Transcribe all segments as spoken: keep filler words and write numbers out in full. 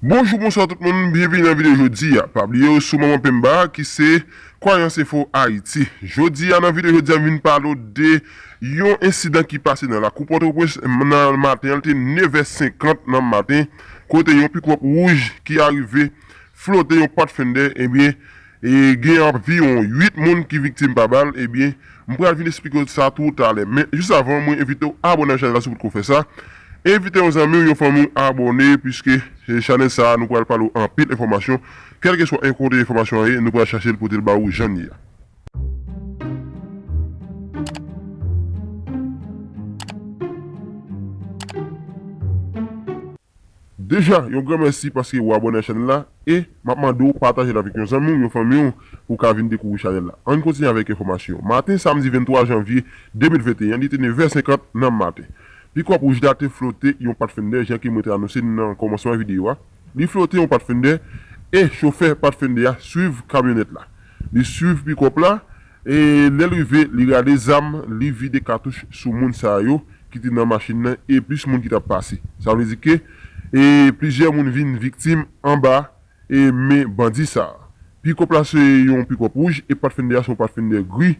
Bonjou, bonswa tout moun, byenvini nan videyo jodi a. Pa bliye w sou Manman Pemba ki se Kwayans Enfo Ayiti. Jodi a, nan videyo jodi a, m vin pale w de yon ensidan ki pase nan lakou Pòtoprens nan maten an, li te nevè senkant nan maten, kote yon pikòp wouj ki arive flote yon Pathfinder, ebyen, e gen anviwon uit moun ki viktim pa bal, ebyen, m pral vin esplike w sa tou talè. Men, jis avan, mwen envite w abòne ak chanèl la si w potko fè sa. Envite yon zanmi w, yon fanmi w abòne, piske, e, chanèl sa a, nou pral pale w anpil enfòmasyon. Kèlkeswa kote enfòmasyon an ye, nou pral chache l pote l ba ou jan l ye a. Deja, yon gran mèsi paske w abòne ak chanèl la e m ap mande w pataje l avèk yon zanmi w, yon fanmi w, pou w ka vin dekouvri chanèl la. Ann kontinye avèk enfòmasyon. Maten samdi venntwa janvye de mil venteyen, li te nevè senkant nan maten. Pikòp wouj la te flote yon Pathfinder, jan ke mwen te anonse nan kòmansman videyo a. Li flote yon Pathfinder e chofè Pathfinder a swiv kamyonèt la. Li swiv pikòp la e lè l rive, li rale zam, li vide katouch sou moun sa yo ki te nan machin nan e plis moun ki t ap pase. Sa vle di ke e plizyè moun vin viktim anba e men bandi sa a. Pikòp la se yon pikòp wouj e Pathfinder a se yon Pathfinder gri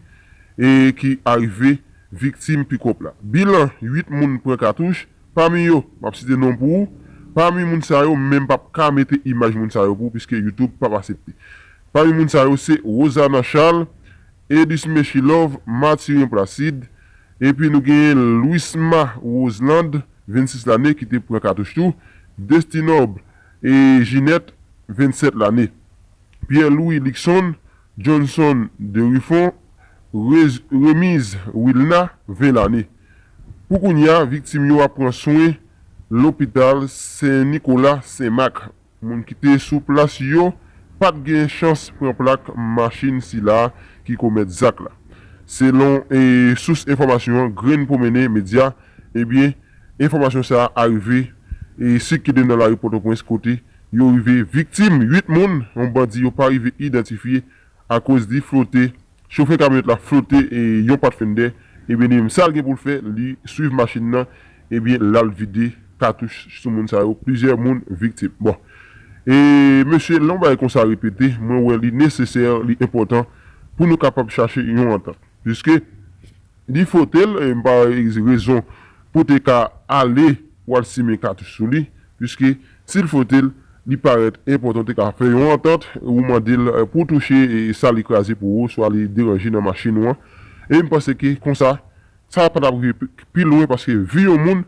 e ki arive viktim pikòp la. Bilan, uit moun pran katouch, pami yo, m ap site non pou ou, pami moun sa yo, men m p ap ka mete imaj moun sa yo pou ou, piske YouTube p ap aksepte. Pami moun sa yo, se Rosana Charles, Edisme Chilove, Mathurin Placide, epi nou genyen Louisma Roselande, vennsis lane, ki te pran katouch tou, Destinob e Ginette, vennsèt lane, Pierre Louis Luckson, Johnson Derifon, Rez- Remise Wilna, ven lane. Pou kounye a, viktim yo ap pran swen lopital Sen Nikola Sen Mak. Moun ki te sou plas yo pa t gen chans pran plak machin sila ki komèt zak la. Selon e, sous enfòmasyon an, Grenn Pwomennen Medya, ebyen, enfòmasyon sa a arive e sikile nan lari Pòtoprens kote yo rive viktim uit moun, yon bandi yo pa rive idantifye akoz li flote, chofè kamyonèt la flote e yon Pathfinder, ebyen, li menm sa l gen pou l fè, li swiv machin nan, ebyen, l al vide katouch sou moun sa yo, plizyè moun viktim. Bon, e mesye, lè yon bagay konsa repete, mwen wè li nesesè, li enpòtan pou nou kapab chache yon antant. Piske li flote l, e m pa wè rezon pou te ka ale pou al simen katouch sou li, piske si l flote l, li parèt enpòtan te ka fè yon antant, ou mande l, e, pou touche, e, sa li kraze pou ou, swa li deranje nan machin ou an. E m panse ke konsa, sa pa t ap rive pi, pi lwen, paske vi yon moun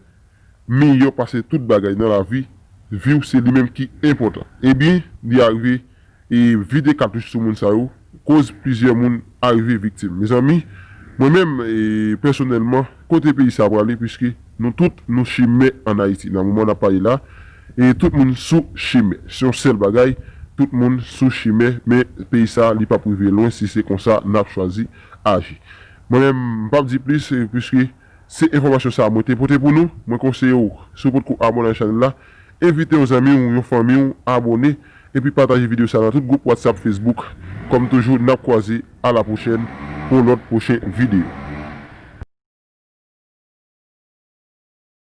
meyè pase tout bagay nan lavi. Vi w se li menm ki enpòtan. Ebyen, li arive e vide katouch sou moun sa yo, koz plizyè moun arive viktim. Mezanmi, mwen menm, e, pèsonèlman, kote peyi sa a prale, piske nou tout, nou chimè ann Ayiti. Nan moman n ap pale la, e tout moun sou chimè. Se yon sèl bagay, tout moun sou chimè, men peyi sa a, li p ap rive lwen si se konsa n ap chwazi aji. Mwen menm, m p ap di plis, e, piske se enfòmasyon sa a mwen te pote pou nou. Mwen konseye w, si w potko abòne ak chanèl la, envite yon zanmi w, yon fanmi w, abòne, epi pataje videyo sa a nan tout gwoup WhatsApp, Facebook. Kòm toujou, n ap kwaze a la pwochèn pou yon lòt pwochen videyo.